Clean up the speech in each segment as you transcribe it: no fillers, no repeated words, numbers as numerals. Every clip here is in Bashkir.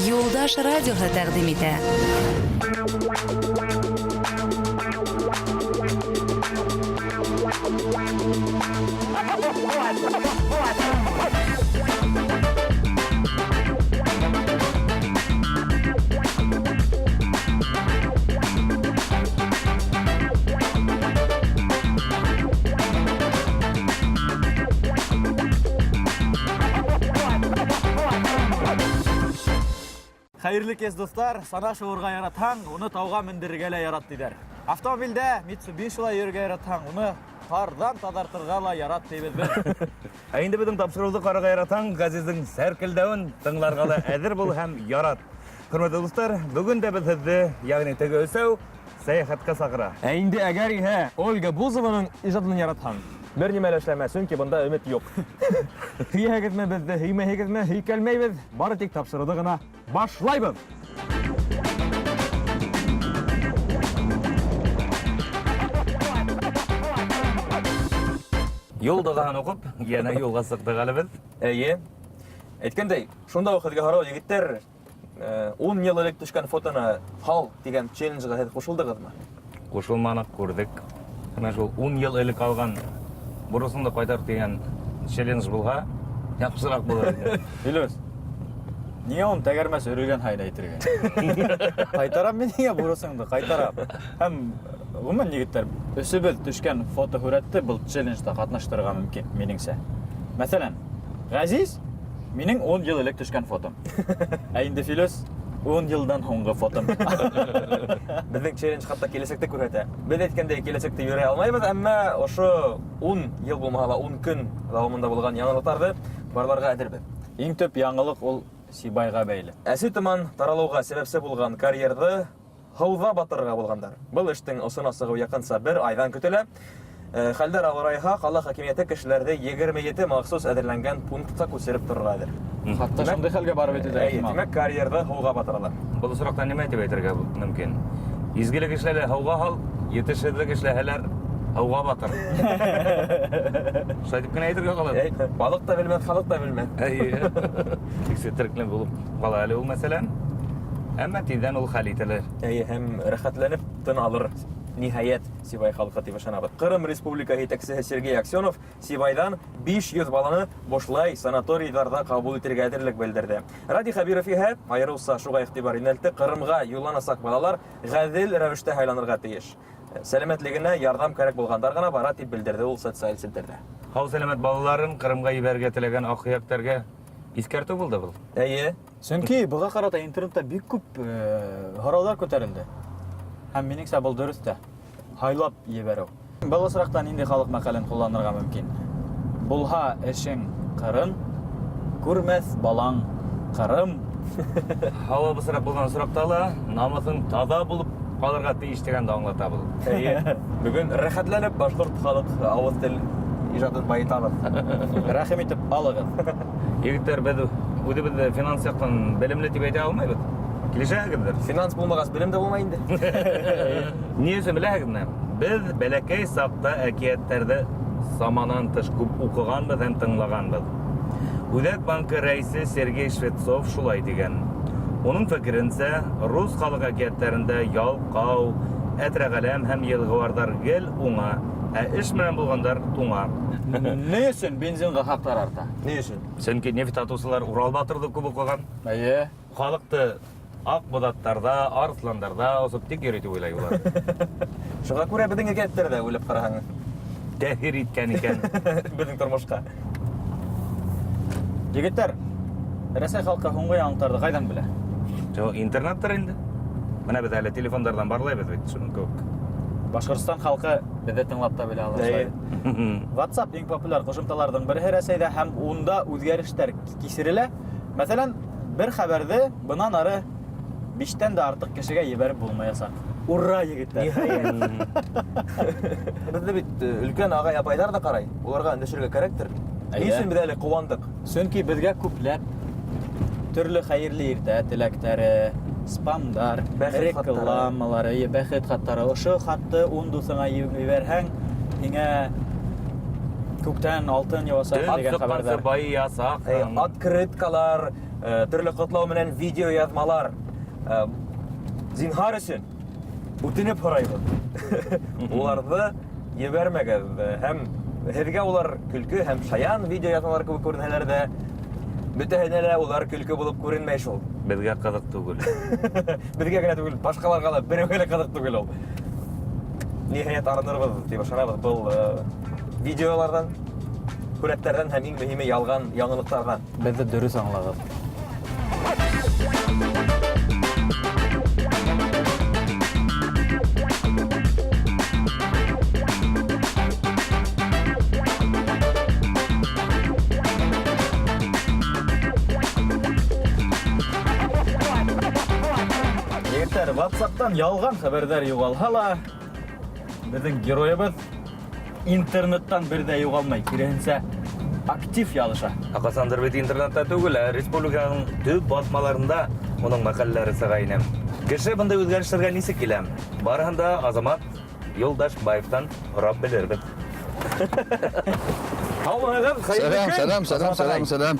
Юлдаш радиоһы тәкъдим итә. Хәерле кич, дуслар! Сана шуырга яратһаң, уны тауга мендерергә лә ярат, диләр. Автомобильдә Mitsubishi ла йөрергә яратһаң, уны кардан тазартырга ла ярат дибез без. Ә инде безнең тапшыруды карарга яратһаң, Газизнең сәркелдәвен тыңларга ла әзер бул һәм ярат. Хөрмәтле дуслар, бүген дә без һеҙҙе, ягъни теге өсәү, сәяхәткә саҡыра. Ә инде әгәр иһә Ольга Бузованың ижадын яратһаң, бер нимә лә эшләмә, чөнки бында өмет юк. Һөйәһегеҙме беҙҙе, һөймәйһегеҙме, һөйкәлмәйбеҙ, бары тик тапшырыуҙы ғына башлайбыҙ! Юл доғаһын уҡып, йәнә юлға сыҡтыҡ әле беҙ. Эйе. Әйткәндәй, шунда уҡ һеҙгә һорау, егеттәр, 10 йыл элек төшкән фотоны һал тигән челленджга һеҙ ҡушылдығыҙмы? Ҡушылманыҡ, күрҙек. Менә шул 10 йыл элек алған бурысыңды ҡайтар тигән челлендж булһа, яҡшыраҡ булыр ине. Илүс, ниңә уны тәгәрмәс өрөлгән һайын әйтергә? Ҡайтарам мин һиңә бурысыңды, ҡайтарам. Һәм ғөмүмән, егеттәр, өсөбөҙ төшкән фотоһүрәтте был челленджда ҡатнаштырырға мөмкин, минеңсә. Мәҫәлән, Ғәзиз минең 10 йыл элек төшкән фотом. Ә инде Филүс 10 йылдан һуңғы фотом. Беҙҙең челлендж хатта киләсәкте күрһәтә. Беҙ әйткәндәй, киләсәкте йөрәй алмайбыҙ, әммә ошо 10 йыл булмаһа ла 10 көн дауамында булған яңылыҡтарҙы барларға әҙербеҙ. Иң төп яңылыҡ ул Сибайға бәйле. Әсе томан таралыуға сәбәпсе булған карьерҙы һыуҙа батырырға булғандар. Был эштең осона сығыу яҡынса бер айҙан көтөлә. Э, хәлдәр ауырайһа, ҡала хакимиәте кешеләрҙе 27 махсус әҙерләнгән пунктҡа күсереп торорға әҙер. Хатта шундай хәлгә барып етеү дә Әйе, тимәк, карьерҙы һыуға батыралар. Был осраҡта нимә тип әйтергә мөмкин? Изгелек эшләлә һыуға һал, етешһеҙлек эшләһәләр һыуға батыр. Шулай тип кенә әйтергә ҡала. Балыҡ та белмәҫ, халыҡ та белмәҫ. Әйе. Тик сетерекле булып ҡала әле ул мәсәлән. Әммә тиҙҙән ул хәл ителер. Әйе, һәм рәхәтләнеп тын алыр. Ниһайәт, Сибай халҡы дип ышанабыҙ. Ҡырым Республика етәксеһе Сергей Аксенов Сибайҙан 500 баланы бушлай санаторийҙарҙа ҡабул итергә әҙерлек белдерҙе. Радий Хәбиров иһә айырыуса шуға иғтибар йүнәлтте, Ҡырымға юлланасаҡ балалар ғәҙел рәүештә һайланырға тейеш. Сәләмәтлегенә ярҙам кәрәк булғандар ғына бара, тип белдерҙе ул социаль селтәрҙә. Һау-сәләмәт балаларын Ҡырымға ебәрергә теләгән аҡһөйәктәргә иҫкәртеү булды был. Әйе. Сөнки быға ҡарата интернетта бик күп һорауҙар күтәрелде. Һәм минеңсә был дөрөҫ тә. Һайлап ебәреү. Был осраҡта ниндәй халыҡ мәҡәлен ҡулланырға мөмкин? Булһа эшең ҡырын, күрмәҫ балаң Ҡырым. Һауа бысраҡ булған осраҡта ла намыҫың таҙа булып ҡалырға тейеш тигәнде аңлата был. Әйе. Бөгөн рәхәтләнеп башҡорт халыҡ ауыҙ тел ижадын байытабыҙ. Рәхим итеп алығыҙ. Егеттәр, беҙ үҙебеҙҙе финанс яҡтан белемле тип әйтә алмайбыҙ. Килешәһегеҙҙер? Финанс булмағас, белем дә булмай инде. Ни өсөн беләһегеҙме? Беҙ бәләкәй саҡта әкиәттәрҙе саманан тыш күп уҡығанбыҙ һәм тыңлағанбыҙ. Үҙәк банкы рәисе Сергей Швецов шулай тигән. Уның фекеренсә, рус халык әкиәттәрендә ялҡау, әтрәғәләм һәм елғыуарҙар гел уңа, ә эш менән булғандар туңа. Ни өсөн бензинға хаҡтар арта? Ни өсөн? Сөнки нефть һатыусылар Урал батырҙы күп уҡыған. Әйе. Халыҡты аҡ боҙаттарҙа, арыҫландарҙа осоп тик йөрөй тип уйлай улар. Шуға күрә беҙҙең әкиәттәр ҙә уйлап ҡараһаң тәьҫир иткән икән беҙҙең тормошҡа. Егеттәр, Рәсәй халҡы һуңғы яңылыҡтарҙы ҡайҙан белә? Юҡ, интернеттыр инде. Менә беҙ әле телефондарҙан барлайбыҙ бит шуның кеүек. Башҡортостан халҡы беҙҙе тыңлап та белә ала шулай. WhatsApp иң популяр ҡушымталарҙың береһе Рәсәйҙә һәм унда үҙгәрештәр кисерелә. Мәҫәлән, бер хәбәрҙе бынан ары биштән дә артыҡ кешегә ебәреп булмаясаҡ. Ура, егеттәр! Ниһайәт. Беҙҙе бит э, өлкән ағай апайҙар ҙа ҡарай. Уларға өндәшергә кәрәктер. Ни өсөн беҙ әле ҡыуандыҡ? Сөнки беҙгә күпләп төрлө хәйерле иртә теләктәре, спамдар, рекламалар, бәхет хаттары. Ошо хатты ун дуҫыңа ебәрһәң, һиңә Күктән алтын яуасаҡ Төн тигән сыҡҡансы хәбәрҙәр. байыясаҡһың. Открыткалар, төрлө ҡотлау менән видеояҙмалар. Зинһар өсөн үтенеп һорайбыҙ. Уларҙы ебәрмәгеҙ. Һәм һеҙгә улар көлкө һәм шаян видеояҙмалар кеүек күренһәләр ҙә, бөтәһенә лә улар көлкө булып күренмәй шул. Беҙгә ҡыҙыҡ түгел. Беҙгә генә түгел, башҡаларға ла берәүгә лә ҡыҙыҡ түгел ул. Ниһайәт арынырбыҙ тип ышанабыҙ был видеоларҙан, һүрәттәрҙән һәм иң мөһиме ялған яңылыҡтарҙан. Беҙҙе дөрөҫ аңлағыҙ. Егеттәр, WhatsApp-тан ялған хәбәрҙәр юғалһа ла, беҙҙең геройыбыҙ интернеттан бер ҙә юғалмай, киреһенсә, актив яҙыша. Ә ҡасандыр бит интернетта түгел, ә республиканың төп баҫмаларында уның мәҡәләләре сыға ине. Кеше бындай үҙгәрештәргә нисек килә? Барыһын да Азамат Юлдашбаевтан һорап белербеҙ. Һаумыһығыҙ, хәйерле Сәләм, көн. сәләм, сәләм, Азамат ағай. сәләм, сәләм.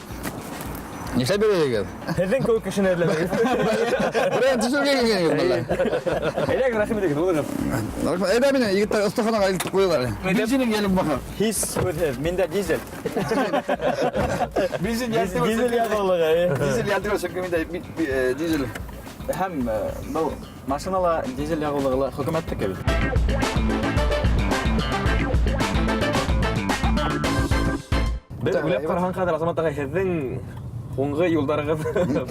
Нишләп йөрөйһөгөҙ? Һеҙҙең кеүек кешене эҙләмәйбеҙ. Берәй төшөргә килгәнһегеҙ әллә? Әйҙәгеҙ, рәхим итегеҙ, улығыҙ. Рәхмәт. Әйҙә мине егеттәр оҫтаханаға илтеп ҡуйығыҙ әле. Бензинең йәлем баһа. Һис һүҙһеҙ, миндә дизель. Бензин йәл түгел. Дизель яғыулығы. Дизель йәл түгел, сөнки миндә дизель. Һәм был машинала дизель яғыулығы ла хөкүмәттеке бит. Беҙ уйлап ҡараһаң, хәҙер Азамат ағай, һеҙҙең һуңғы юлдарығыҙ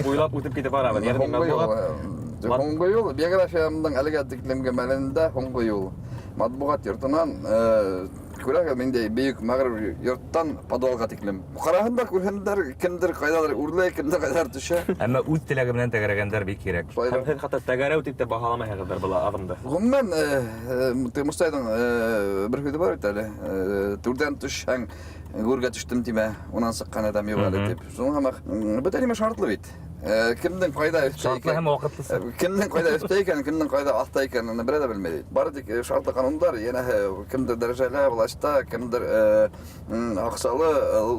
буйлап үтеп китеп барабыҙ. Йәғни Һуңғы юл, матбуғат һуңғы юл, биографиямдың әлегә тиклемге мәлендә һуңғы юл. Матбуғат йортонан, күрәһегеҙ, миндәй бөйөк мәғрүр йорттан подвалға тиклем. Ҡараһындар, күрһендәр, кемдер ҡайҙалыр үрләй, кемдер ҡайҙалыр төшә. Әммә үҙ теләге менән тәгәрәгәндәр бик һирәк. Шулай Һәм һеҙ хатта тәгәрәү тип тә баһаламайһығыҙҙыр был аҙымды. Ғөмүмән, Мостайҙың, бер һүҙе бар бит әле. Түрҙән төшһәң, гүргә төштөм тимә, унан сыҡҡан әҙәм юҡ әле тип. Шуның һымаҡ, бөтә нимә шартлы бит. Кемдең ҡайҙа өҫтә Шартлы икән? һәм ваҡытлысы. Кемдең ҡайҙа өҫтә икән, кемдең ҡайҙа аҫта икән, уны берәү ҙә белмәй. Бары тик шартлы ҡанундар, йәнәһе, кемдер дәрәжәлә власта, кемдер аҡсалы,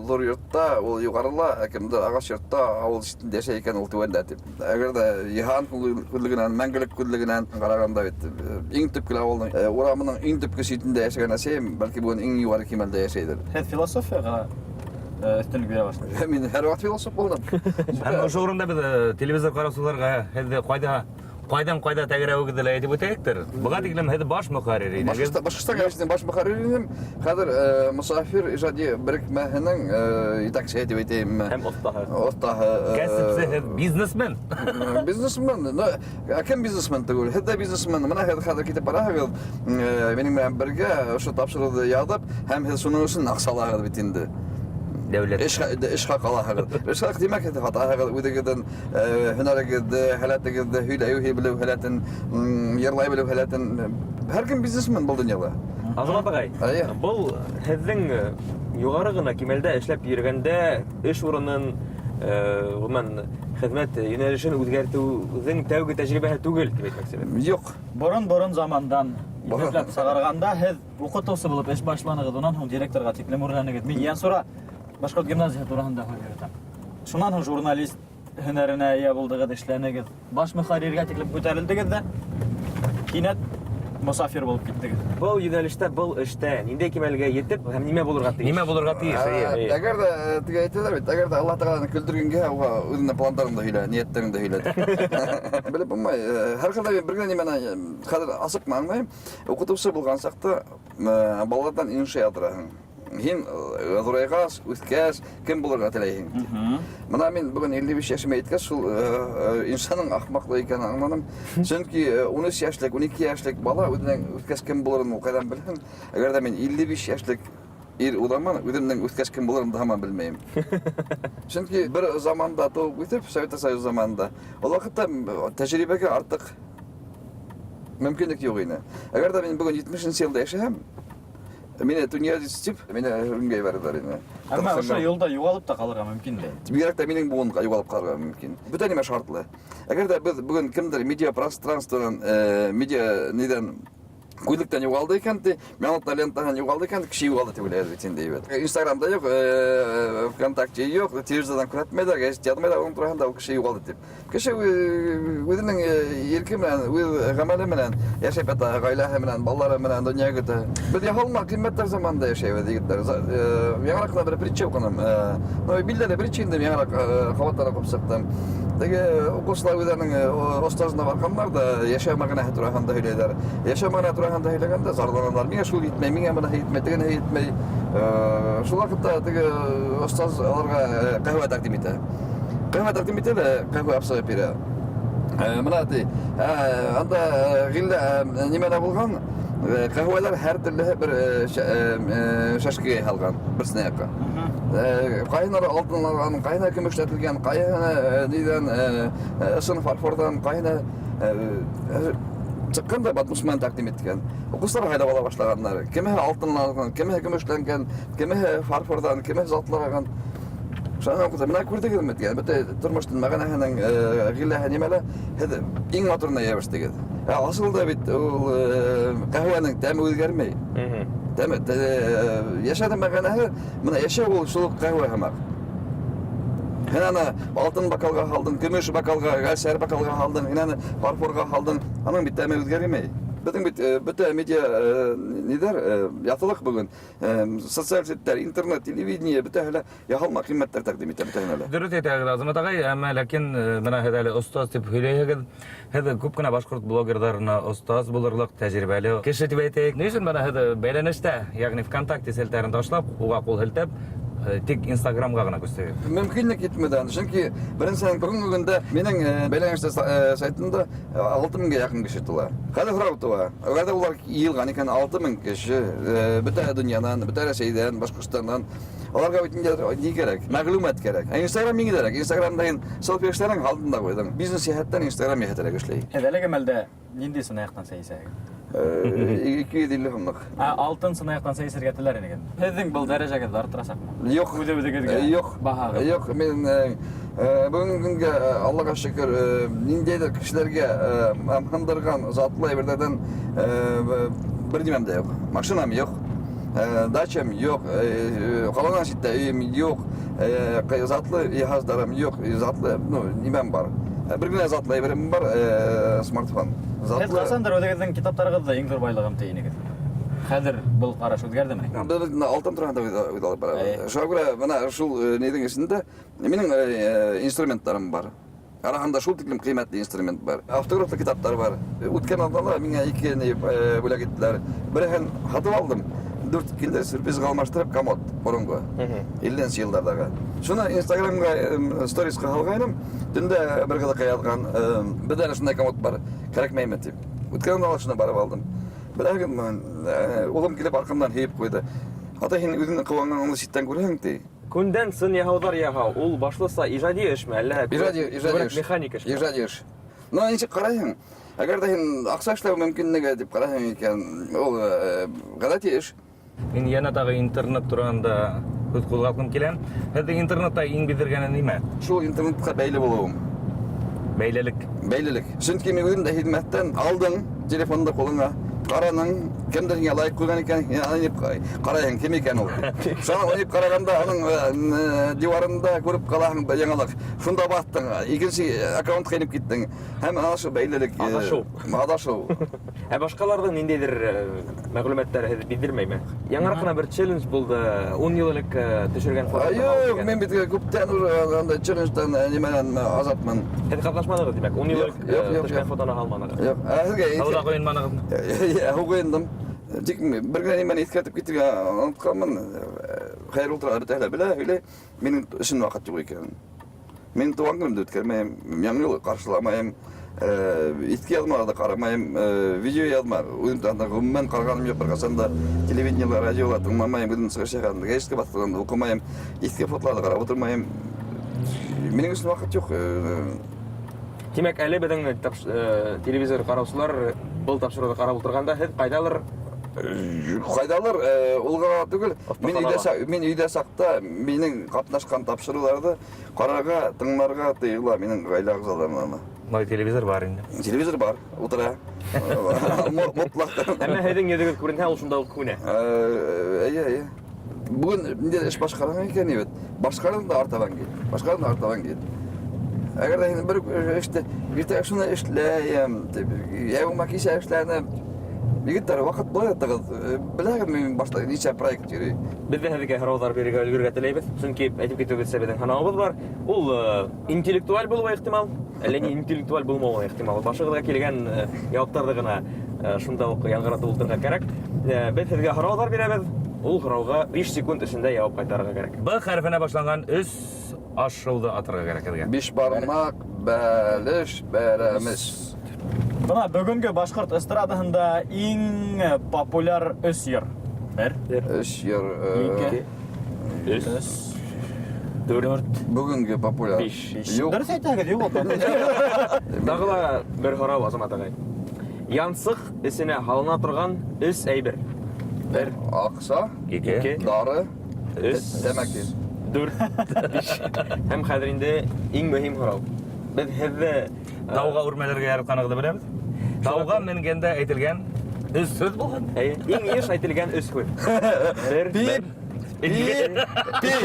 ҙур йортта, ул юғарыла, ә кемдер ағас йортта, ауыл ситендә йәшәй икән, ул түбәндә тип. Әгәр ҙә йыһан күҙлегенән, мәңгелек күҙлегенән ҡарағанда бит, иң төпкөл ауылдың, урамының иң төпкө ситендә йәшәгән әсәйем, бәлки бөгөн иң юғары кимәлдә йәшәйҙер. Һеҙ философияға өҫтөнлөк бирә башланығыҙ? Мин һәр ваҡыт философ булдым. Һәм ошо урында беҙ телевизор ҡараусыларға һеҙҙе ҡайҙан ҡайҙа тәгәрәүегеҙҙе лә әйтеп үтәйектер. Быға тиклем һеҙ баш мөхәррир инегеҙ. Башҡортостан гәзитенең баш мөхәррире инем. Хәҙер Мосафир ижади берекмәһенең етәксеһе тип әйтәйемме? Һәм оҫтаһы. Оҫтаһы Кәсепсе һеҙ бизнесмен. Бизнесмен. Ну, ә кем бизнесмен түгел? Һеҙ ҙә бизнесмен. Бына һеҙ хәҙер китеп бараһығыҙ, минең менән бергә ошо тапшырыуҙы яҙып, һәм һеҙ шуның өсөн аҡса алаһығыҙ бит инде. Дәүләт. Эш хаҡы алаһығыҙ. Эш хаҡы тимәк, һеҙ һатаһығыҙ үҙегеҙҙең һөнәрегеҙҙе, һәләтегеҙҙе, һөйләй белеү һәләтен, йырлай белеү һәләтен. Һәр кем бизнесмен был донъяла. Азамат ағай, Әйе. был һеҙҙең юғары ғына кимәлдә эшләп йөрөгәндә эш урынын, ғөмүмән, хеҙмәт йүнәлешен үҙгәртеүҙең тәүге тәжрибәһе түгел тип әйтмәксемен. Юҡ. Борон-борон замандан Борон. иҫәпләп сығарғанда һеҙ уҡытыусы булып эш башланығыҙ, унан һуң директорға тиклем үрләнегеҙ. Мин Ейәнсура башҡорт гимназияһы тураһында һүҙ йөрөтәм. Шунан һуң журналист һөнәренә эйә булдығыҙ, эшләнегеҙ. Баш мөхәрриргә тиклем күтәрелдегеҙ ҙә, кинәт мосафир булып киттегеҙ. Был йүнәлештә, был эштә ниндәй кимәлгә етеп һәм нимә булырға тейеш? Нимә булырға тейеш, әйе. Әгәр ҙә теге әйтәләр бит, әгәр ҙә Аллаһ Тәғәләне көлдөргән килһә, уға үҙеңдең пландарыңды һөйлә, ниәттәреңде һөйлә. Белеп булмай. Һәр хәлдә мин бер генә нимәне хәҙер асыҡ аңлайым. Уҡытыусы булған саҡта балаларҙан инша яҙҙыраһың. Һин ҙурайғас, үҫкәс, кем булырға теләйһең? Бына мин бөгөн илле биш йәшемә еткәс, шул иншаның ахмаҡлыҡ икәнен аңланым. Сөнки ун өс йәшлек, ун ике йәшлек бала үҙенең үҫкәс кем булырын ул ҡайҙан белһен? Әгәр ҙә мин илле биш йәшлек ир уҙаман, үҙемдең үҫкәс кем булырымды һаман белмәйем. Сөнки бер заманда тыуып үҫеп, Совет Союз заманында, ул ваҡытта тәжрибәгә артыҡ мөмкинлек юҡ ине. Әгәр ҙә мин бөгөн етмешенсе йылда йәшәһәм, мине тунеядец тип, мине һөргөнгә ебәрҙеләр ине. Әммә ошо юлда юғалып та ҡалырға мөмкин дә. Бигерәк тә минең быуынға юғалып ҡалырға мөмкин. Бөтә нимә шартлы. Әгәр ҙә беҙ бөгөн кемдер медиа пространстводан, медиа нидән Күҙлектән юғалды икән, ти, миңа лентаһын юғалды икән, кеше юғалды тип уйлайбыҙ бит инде бит. Инстаграмда юҡ, ВКонтакте юҡ, телевизорҙан күрһәтмәйҙәр, гәзит яҙмайҙар уның тураһында, ул кеше юғалды тип. Кеше үҙенең ирке менән, үҙ ғәмәле менән йәшәп ята, ғаиләһе менән, балалары менән донъя көтә. Беҙ яһалма ҡиммәттәр заманында йәшәйбеҙ, егеттәр. Яңыраҡ ҡына бер притча уҡыным. Ну, билдәле притча инде, яңыраҡ ҡабаттан уҡып сыҡтым. Теге уҡыусылар үҙҙәренең остазына барғандар да йәшәү мәғәнәһе тураһында һөйләйҙәр. Йәшәү мәғәнәһе тураһында һөйләгәндә зарланалар. Миңә шул етмәй, миңә быныһы етмәй, тегенеһе етмәй. Шул ваҡытта теге остаз аларға ҡәһүә тәҡдим итә. Ҡәһүә тәҡдим итә лә, ҡәһүә алып сығып бирә. Мына ти, анда ғиллә нимәлә булған? Ҡәһүәләр һәр төрлөһө бер шәшкегә яһалған, бер сынаяҡҡа. Ҡайһылары алтынланған, ҡайһына көмөшләтелгән, ҡайһына ниҙән, ысын фарфорҙан, ҡайһына сыҡҡан да батмусман тәҡдим иткән. Уҡыусылар һайлап ала башлағандар. Кемеһе алтынланған, кемеһе көмөшләнгән, кемеһе фарфорҙан, кемеһе затлыраған. Шунан уҡыта, мына күрҙегеҙме тигән, бөтә тормоштоң мәғәнәһенең ғиләһе нимәлә? Һеҙ иң матурына йәбештегеҙ. Ә асылда бит ул ҡәһүәнең тәме үҙгәрмәй. Тәме, йәшәүҙең мәғәнәһе, мына йәшәү ул шул уҡ ҡәһүә һымаҡ. Һин аны алтын бокалға һалдың, көмөш бокалға, ғәсәр бокалға һалдың, һин аны фарфорға һалдың, аның бит тәме үҙгәрмәй. Беҙҙең бит бөтә медиа ниҙәр, яҫылыҡ бөгөн, социаль селтәр, интернет, телевидение, бөтәһе лә яһалма ҡиммәттәр тәҡдим итә бөтәһенә лә. Дөрөҫ әйтәһегеҙ, Азамат ағай, әммә ләкин бына һеҙ әле остаз тип һөйләйһегеҙ. Һеҙ күп кенә башҡорт блогерҙарына остаз булырлыҡ тәжрибәле кеше тип әйтәйек. Ни өсөн бына һеҙ бәйләнештә, йәғни ВКонтакте селтәрен ташлап, уға ҡул һелтәп, тик Инстаграмға ғына күстегеҙ? Мөмкинлек етмәҙән. Сөнки беренсенән, бөгөнгө көндә минең бәйләнештә сайтымда 6000-гә яҡын кеше тула. Хәҙер һорау тыуа. Әгәр ҙә улар йыйылған икән, 6000 кеше, бөтә донъянан, бөтә Рәсәйҙән, Башҡортостандан, аларға бит инде ни кәрәк? Мәғлүмәт кәрәк. Ә Инстаграм ниңәлерәк? Инстаграмда һин селфи эшләнең, һалдың да ҡуйҙың. Бизнес йәһәттән Инстаграм йәһәтерәк эшләй. Һеҙ әлеге мәлдә ниндәй сынаяҡтан сәй эсәһегеҙ? 250 һумлыҡ. Ә алтын сынаяҡтан сәй эсергә теләр инегеҙ? Һеҙҙең был дәрәжәгеҙҙе арттырасаҡмы? Юҡ. Үҙе-үҙегеҙгә Юҡ. баһағыҙ. Юҡ, мин бөгөнгө көнгә, Аллаға шөкөр, ниндәйҙер кешеләргә һындырған затлы әйберҙәрҙән бер нимәм дә юҡ. Машинам юҡ, дачам юҡ, ҡаланан ситтә өйөм юҡ, затлы йыһаздарым юҡ, затлы, ну, нимәм бар. Бер генә затлы әйберем бар, смартфон. Һеҙ Затлы. ҡасандыр үҙегеҙҙең китаптарығыҙҙы иң ҙур байлығым ти инегеҙ. Хәҙер был ҡараш үҙгәрҙеме? Беҙ бит алтын тураһында уйҙа алып барабыҙ. Шуға күрә бына шул ниҙең эсендә минең инструменттарым бар. Араһында шул тиклем ҡиммәтле инструмент бар. Автографлы китаптар бар. Үткән аҙнала миңә ике ни бүләк иттеләр. Береһен һатып алдым. 4 киндер сюрпризға алмаштырып комод боронғо. 50-нсе йылдарҙағы. Шуны Инстаграмға сторисҡа һалғайным. Төндә бер ҡыҙыҡай яҙған, беҙҙә әле шундай комод бар, кәрәкмәйме тип. Үткән аҙнала шуны барып алдым. Беләһегеҙме, улым килеп арҡамдан һөйөп ҡуйҙы. Атай, һин үҙеңдең ҡыуанғаныңды ситтән күрәһең ти. Күндән сын яһауҙар яһау, ул башлыса ижади эшме, әллә Ижади, ижади күберәк эш. механик эшме? Ижади эш. Ну, нисек ҡарайһың? Әгәр ҙә һин аҡса эшләү мөмкинлеге тип ҡарайһың икән, ул ғәҙәти эш. Мин йәнә тағы интернет тураһында һүҙ ҡуҙғатҡым килә. Һеҙҙең интернетта иң биҙҙергәне нимә? Шул интернетҡа бәйле булыуым. Бәйлелек. Бәйлелек. Сөнки мин үҙем дә һиҙмәҫтән алдың телефонды ҡулыңа, ҡараның, кемдер һиңә лайк ҡуйған икән, һин аны инеп ҡарайһың, кем икән ул? Шунан инеп ҡарағанда уның диуарында күреп ҡалаһың бер яңылыҡ. Шунда баҫтың, икенсе аккаунтҡа инеп киттең. Һәм ана шул бәйлелек, Аҙашыу. Аҙашыу. Ә башҡаларҙың ниндәйҙер мәғлүмәттәре һеҙҙе биҙҙермәйме? Яңыраҡ ҡына бер челлендж булды, 10 йыл элек төшөргән фото. Юҡ, мин бит күптән уже андай челленджтан нимәнән азатмын. Һеҙ ҡатнашманығыҙ, тимәк, 10 йыл Юҡ, элек, юҡ, юҡ, төшкән юҡ. фотоны һалманығыҙ. Юҡ, ә һеҙгә Һыуҙа ҡойонманығыҙмы? Һыу ҡойондом. Тик бер генә нимәне иҫкәртеп китергә онотҡанмын. Хәйер ултыра бөтәһе лә белә, һөйләй. Минең өсөн ваҡыт юҡ икән. Мин тыуған көнөмдө үткәрмәйем, яңы йыл ҡаршыламайым, иҫке яҙмаларҙы ҡарамайым, видео яҙма, үҙем тураһында ғөмүмән ҡарағаным юҡ, бер ҡасан да телевидениела, радиола тыңламайым, үҙем сығыш яһағанды, гәзиткә баҫтырғанды уҡымайым, иҫке фотоларҙы ҡарап ултырмайым. Минең өсөн ваҡыт юҡ. Тимәк, әле беҙҙең телевизор ҡараусылар был тапшырыуҙы ҡарап ултырғанда һеҙ ҡайҙалыр? Ҡайҙалыр, ул ғына түгел. Мин Оҫтаханала. өйҙә саҡта минең ҡатнашҡан тапшырыуҙарҙы ҡарарға, тыңларға тыйыла минең ғаилә ағзаларынан. Май телевизор бар инде. Телевизор бар, утыра. Мотлак. Әмма һеҙҙең йөҙөгөҙ күренһә, ул шунда уҡ күнә. Әйе, әйе. Бүген ниндәйҙер эш башҡарған икән бит. Башҡардың да артабан кит. Башҡардың да артабан кит. Әгәр ҙә һин бер эште иртәгә шуны эшләйем дип, йә булма кисә эшләнем. Егеттәр, ваҡыт былай ҙа тығыҙ. Беләһегеҙ, минең башта нисә проект йөрөй. Беҙ ҙә һеҙгә һорауҙар бирергә өлгөрөргә теләйбеҙ. Сөнки әйтеп китеүебеҙсә, беҙҙең һынауыбыҙ бар. Ул интеллектуаль булыуы ихтимал, әллә ни интеллектуаль булмауы ихтимал. Башығыҙға килгән яуаптарҙы ғына шунда уҡ яңғыратып ултырырға кәрәк. Беҙ һеҙгә һорауҙар бирәбеҙ. Ул һорауға 5 секунд эсендә яуап ҡайтарырға кәрәк. Б хәрефенә башланған өс аш-шыуҙы атырға кәрәк һеҙгә. Бишбармаҡ, бәлеш, бәрәмес. Бына бөгөнгө башҡорт эстрадаһында иң популяр өс йыр. Бер. Өс йыр. Ике. Өс. Өс. Дүрт. Бөгөнгө популяр. Биш. Юҡ. Дөрөҫ әйтәһегеҙ, юҡ ул. Тағы ла бер һорау, Азамат ағай. Янсыҡ эсенә һалына торған өс әйбер. Бер. Аҡса. Ике. Ике. Дары. Өс. Тәмәке. Дүрт. Биш. Һәм хәҙер инде иң мөһим һорау. Беҙ һеҙҙе Тауға үрмәләргә яратҡанығыҙҙы беләбеҙ. Тауға менгәндә әйтелгән өс һүҙ булһын. Әйе, иң йыш әйтелгән өс һүҙ. Бер, Пип, пип, пип.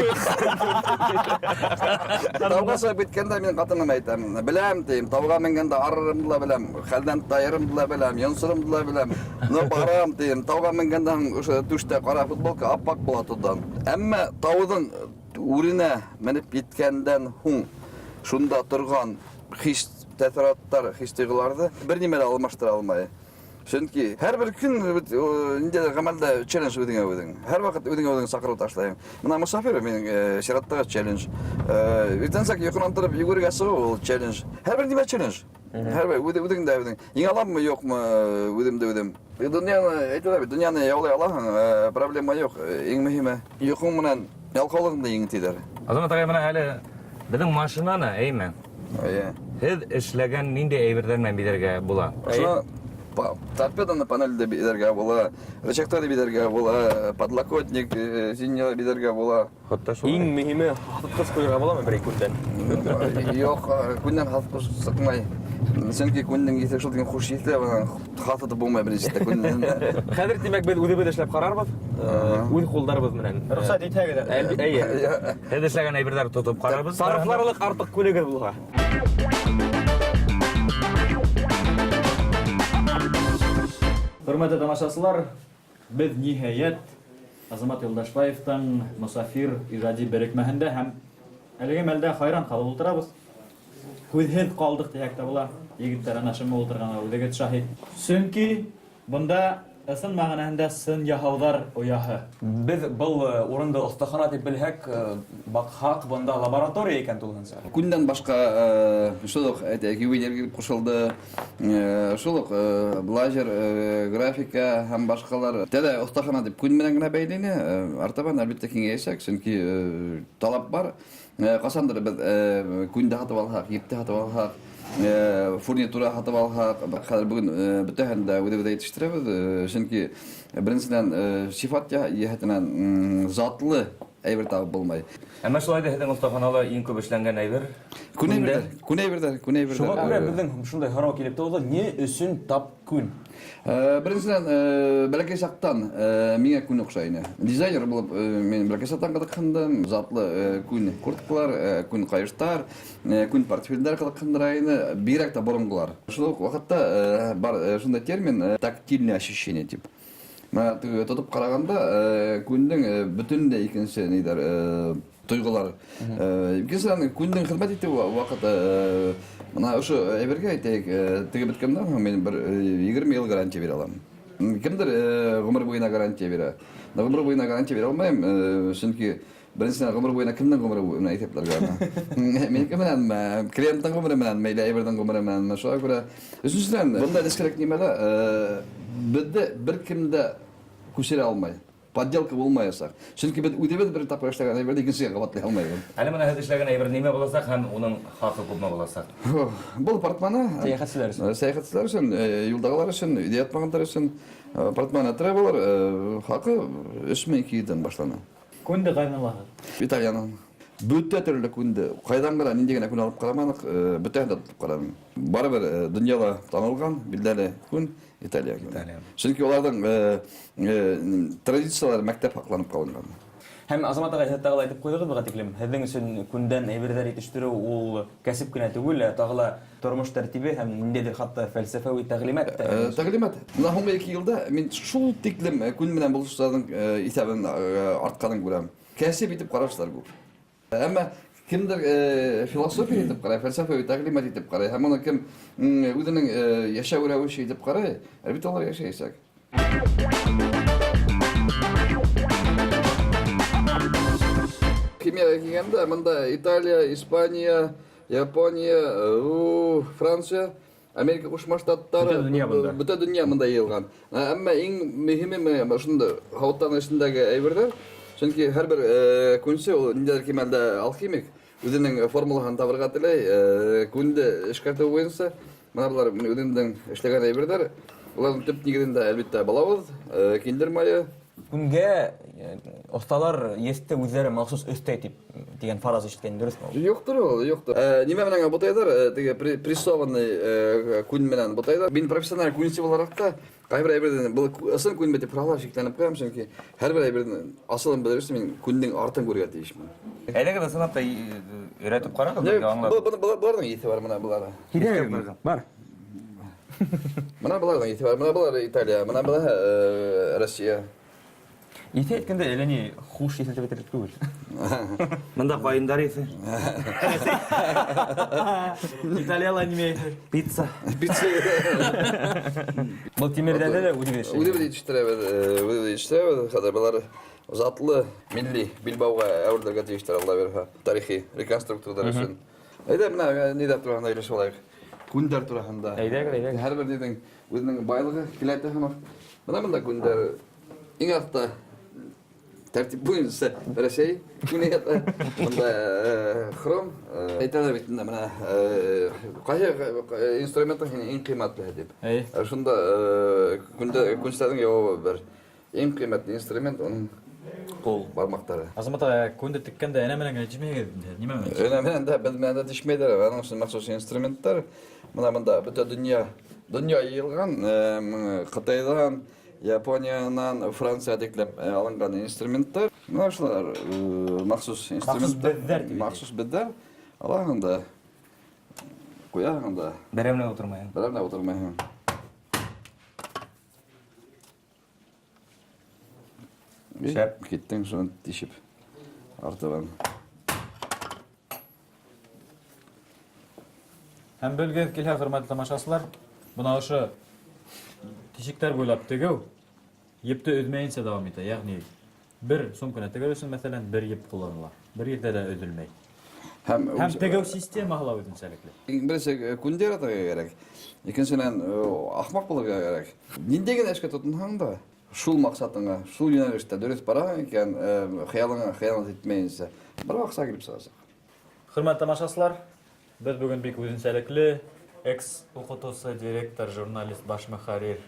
Тауға сығып киткәндә мин ҡатыныма әйтәм, беләм тием, тауға менгәндә арырымды ла беләм, хәлдән тайырымды ла беләм, йонсорымды ла беләм. Но барам тием, тауға менгәндә һуң ошо түштә ҡара футболка аппаҡ була тоҙҙан. Әммә тауҙың үренә менеп еткәндән һуң шунда торған хис тәьҫораттар, хис тойғоларҙы бер нимә лә алмаштыра алмай. Сөнки һәр бер көн бит, ниндәйҙер ғәмәлдә челлендж үҙеңә үҙең. Һәр ваҡыт үҙеңә үҙең саҡырыу ташлайһың. Бына мосафир минең сираттағы челлендж. Иртәнсәк йоҡонан тороп йүгерергә сығыу ул челлендж. Һәр бер нимә челлендж. Һәр бер үҙең дә үҙең. Еңә аламмы, юҡмы, үҙемде үҙем. Донъяны әйтәләр бит, донъяны яулай алаһың, проблема юҡ. Иң мөһиме йоҡоң менән ялҡаулығыңды еңеп тиҙәр. Азамат ағай, бына әле беҙҙең машинаны, әйме? Эйе. Һеҙ эшләгән ниндәй әйберҙәр менән биҙәргә була? Ошоно торпеданы панельде биҙәргә була, рычагтарҙы биҙәргә була, подлокотник синья биҙәргә була. Хатта шулай. Иң мөһиме, һатҡыс ҡуйырға буламы берәй күндән? Юҡ, күндән һатҡыс сыҡмай. Сөнки күндең еҫе шул тигән хуш еҫле, бынан һатып булмай беренсе тә күндән. Хәҙер, тимәк, беҙ үҙебеҙ эшләп ҡарарбыҙ. Үҙ ҡулдарыбыҙ менән. Рөхсәт итһәгеҙ әле. Әйе. Һеҙ эшләгән әйберҙәрҙе тотоп ҡарарбыҙ. Сарыфларлыҡ артыҡ күнегеҙ булһа. Хөрмәтле тамашасылар, беҙ ниһайәт Азамат Юлдашбаевтың Мосафир ижади берекмәһендә һәм әлеге мәлдә хайран ҡалып ултырабыҙ. Һүҙһеҙ ҡалдыҡ тиһәк тә була. Егеттәр ана шымы ултырғанға үҙегеҙ шаһит. Сөнки бында ысын мәғәнәһендә сын яһауҙар ояһы. Беҙ был урынды оҫтахана тип белһәк, баҡһаҡ, бында лаборатория икән тулыһынса. Күндән башҡа шул уҡ, әйтәйек, ювелир килеп ҡушылды, шул уҡ лазер, графика һәм башҡалар. Тәҙә оҫтахана тип күн менән генә бәйле ине, артабан әлбиттә киңәйәсәк, сөнки талап бар. Ҡасандыр беҙ күндә һатып алһаҡ, епте һатып алһаҡ, фурнитура һатып алһаҡ, хәҙер бөгөн бөтәһен дә үҙебеҙ етештерәбеҙ, сөнки беренсенән сифат йәһәтенән затлы әйбер табып булмай. Әммә шулай ҙа һеҙҙең оҫтаханала иң күп эшләнгән әйбер? Күн әйберҙәр, күн әйберҙәр, күн әйберҙәр. Шуға күрә беҙҙең шундай һорау килеп тыуҙы, ни өсөн тап күн? Беренсенән, бәләкәй саҡтан миңә күн оҡшай ине. Дизайнер булып мин бәләкәй саҡтан ҡыҙыҡһындым. Затлы күн курткалар, күн ҡайыштар, күн портфелдәр ҡыҙыҡһындыра ине, бигерәк тә боронғолар. Шул уҡ ваҡытта бар шундай термин тактильное ощущение тип. Мына теге тотоп ҡарағанда күндең бөтөнләй икенсе ниҙәр тойғолар. Икенсенән, күндең хеҙмәт итеү ваҡыты мына ошо әйбергә әйтәйек, теге бөткәндән һуң мин бер егерме йыл гарантия бирә алам. Кемдер ғүмер буйына гарантия бирә. Мин ғүмер буйына гарантия бирә алмайым, сөнки беренсенән, ғүмер буйына кемдең ғүмере буйына иҫәпләргә ана? Минеке менәнме, клиенттың ғүмере менәнме, или әйберҙең ғүмере менәнме? Шуға күрә, өсөнсөнән, бындай нескәрәк нимәлә беҙҙе бер кем дә күсерә алмай. Подделка булмаясаҡ. Сөнки беҙ үҙебеҙ бер тапҡыр эшләгән әйберҙе икенсегә ҡабатлай алмайбыҙ. Әле бына һеҙ эшләгән әйбер нимә буласаҡ һәм уның хаҡы күпме буласаҡ? Фу, был портмоне. Сәйәхәтселәр өсөн. Сәйәхәтселәр өсөн, юлдағылар өсөн, өйҙә ятмағандар өсөн. Портмоне traveler, хаҡы өс мең ике йөҙҙән башлана. Күнде ҡайҙан алаһығыҙ? Итальянан. Бөтә төрлө күнде, ҡайҙан ғына, ниндәй генә күн алып ҡараманыҡ, бөтәһен дә тотоп ҡараным. Барыбер донъяла танылған, билдәле күн Италия күне. Италия. Сөнки уларҙың традициялары мәктәп һаҡланып ҡалынған. Һәм Азамат ағай, һеҙ тағы ла әйтеп ҡуйҙығыҙ быға тиклем, һеҙҙең өсөн күндән әйберҙәр етештереү ул кәсеп кенә түгел, ә тағы ла тормош тәртибе һәм ниндәйҙер хатта фәлсәфәүи тәғлимәт тә. Тәғлимәт. Бына һуңғы ике йылда мин шул тиклем күн менән булышыусыларҙың иҫәбен артҡанын күрәм. Кәсеп итеп ҡараусылар күп. Әммә кемдер философия итеп ҡарай, фәлсәфәүи тәғлимәт итеп ҡарай, һәм уны кем үҙенең йәшәү рәүеше итеп ҡарай, әлбиттә, улар йәшәйәсәк. Химияға килгәндә, бында Италия, Испания, Япония, Франция, Америка Ҡушма Штаттары, Бөтә донъя бында. Бөтә донъя бында йыйылған. Әммә иң мөһиме менә ошонда һауыттарҙың эсендәге әйберҙәр. Сөнки һәр бер күнсе ул ниндәйҙер кимәлдә алхимик, үҙенең формулаһын табырға теләй, күнде эшкәртеү буйынса. Бына былар мин үҙемдең эшләгән әйберҙәр. Уларҙың төп нигеҙендә әлбиттә балауыҙ, киндер майы. Күнгә оҫталар еҫте үҙҙәре махсус өҫтәй тип тигән фараз ишеткән, дөрөҫмө ул? Юҡтыр ул, юҡтыр. Нимә менән бутайҙар? Теге прессованный күн менән бутайҙар. Мин профессиональ күнсе булараҡ та ҡайһы бер әйберҙе был ысын күнме тип һоралар шикләнеп ҡуям, сөнки һәр бер әйберҙең асылын белер өсөн мин күндең артын күрергә тейешмен. Әйҙәгеҙ, ысынлап та өйрәтеп ҡарағыҙ, Юҡ, беҙгә аңлатып. Быларҙың еҫе бар, бына былары. Һиҙәгеҙме? Бар. Бына быларҙың еҫе бар, бына былар Италия, бына былар Россия. Еҫе әйткәндә, әллә ни хуш еҫе тип әйтерлек түгел. Бында ҡайындар еҫе. Италияла нимә еҫе? Пицца. Пицца. Был тимерҙәрҙе лә үҙегеҙ эшләйһегеҙ? Үҙебеҙ етештерәбеҙ, үҙебеҙ етештерәбеҙ. Хәҙер былар затлы милли билбауға әүерелергә тейештәр, Алла бирһә, тарихи реконструкторҙар өсөн. Әйҙә, бына ниҙәр тураһында һөйләшеп алайыҡ. Күндәр тураһында. Әйҙәгеҙ, әйҙәгеҙ. Һәр бер ниҙең үҙенең байлығы килә һымаҡ. Бына бында күндәр иң аҫта тәртип буйынса Рәсәй күне ята. Бында хром. Әйтәләр бит инде, бына ҡайһы инструменттың һинең иң ҡиммәтлеһе тип. Әй. Шунда күнселәрҙең яуабы бер. Иң ҡиммәтле инструмент уның ҡул бармаҡтары. Азамат ағай, күнде теккәндә энә менән генә тишмәйһегеҙ инде, нимә менән? Энә менән дә, беҙ менән дә тишмәйҙәр. Аның өсөн махсус инструменттар. Бына бында бөтә донъя йыйылған, Ҡытайҙан, Япониянан, Франция тиклем алынған инструменттар. Бына шулар махсус Махсус инструменттар. беҙҙәр тип әйтәйек. Махсус беҙҙәр. Алаһың да, ҡуяһың да. Берәм лә ултырмайһың. Берәм лә ултырмайһың. Шәп. Киттең шуны тишеп артабан. Һәм белгеҙ килһә, хөрмәтле тамашасылар, бына ошо тишектәр буйлап тегеү епте өҙмәйенсә дауам итә. Йәғни бер сумканы тегер өсөн, мәҫәлән, бер еп ҡулланыла. Бер ерҙә лә өҙөлмәй. Һәм Һәм үз- тегеү системаһы ла үҙенсәлекле. Иң беренсе күндер ятырға кәрәк. Икенсенән, ахмаҡ булырға кәрәк. Ниндәй генә эшкә тотонһаң да, шул маҡсатыңа, шул йүнәлештә дөрөҫ бараһың икән, хыялыңа хыянат итмәйенсә, бер аҡса килеп сығасаҡ. Хөрмәтле тамашасылар, беҙ бөгөн бик үҙенсәлекле экс уҡытыусы, директор, журналист, баш мөхәррир,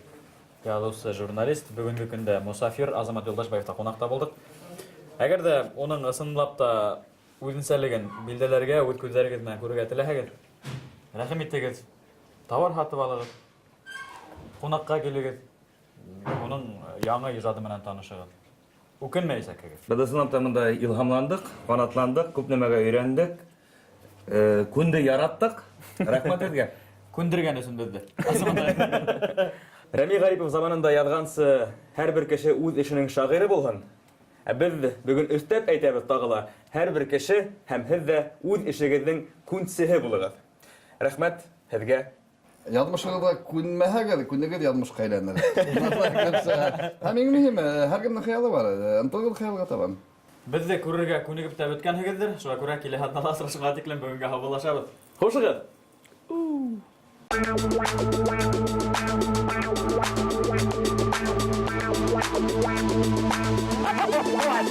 яҙыусы, журналист, бөгөнгө көндә мосафир Азамат Юлдашбаевта ҡунаҡта булдыҡ. Әгәр ҙә уның ысынлап та үҙенсәлеген билдәләргә, үҙ күҙҙәрегеҙ менән күрергә теләһәгеҙ, рәхим итегеҙ, тауар һатып алығыҙ, ҡунаҡҡа килегеҙ, уның яңы ижады менән танышығыҙ. Үкенмәйәсәкһегеҙ. Беҙ ысынлап та бында илһамландыҡ, ҡанатландыҡ, күп нәмәгә өйрәндек, күнде яраттыҡ. Рәхмәт һеҙгә. Күндергән өсөн беҙҙе. Рәми Ғарипов заманында яҙғансы, һәр бер кеше үҙ эшенең шағиры булһын. Ә беҙ бөгөн өҫтәп әйтәбеҙ тағы ла, һәр бер кеше һәм һеҙ ҙә үҙ эшегеҙҙең күнсеһе булығыҙ. Рәхмәт һеҙгә. Яҙмышығыҙға күнмәһәгеҙ, күнегеҙ яҙмышҡа әйләнер. Һәм иң мөһиме, һәр кемдең хыялы бар. Ынтылығыҙ хыялға табан. Беҙҙе күрергә күнегеп тә бөткәнһегеҙҙер. Шуға күрә киләһе аҙнала осрашыуға тиклем бөгөнгә һаубуллашабыҙ. Хушығыҙ! What?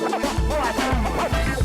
What? What?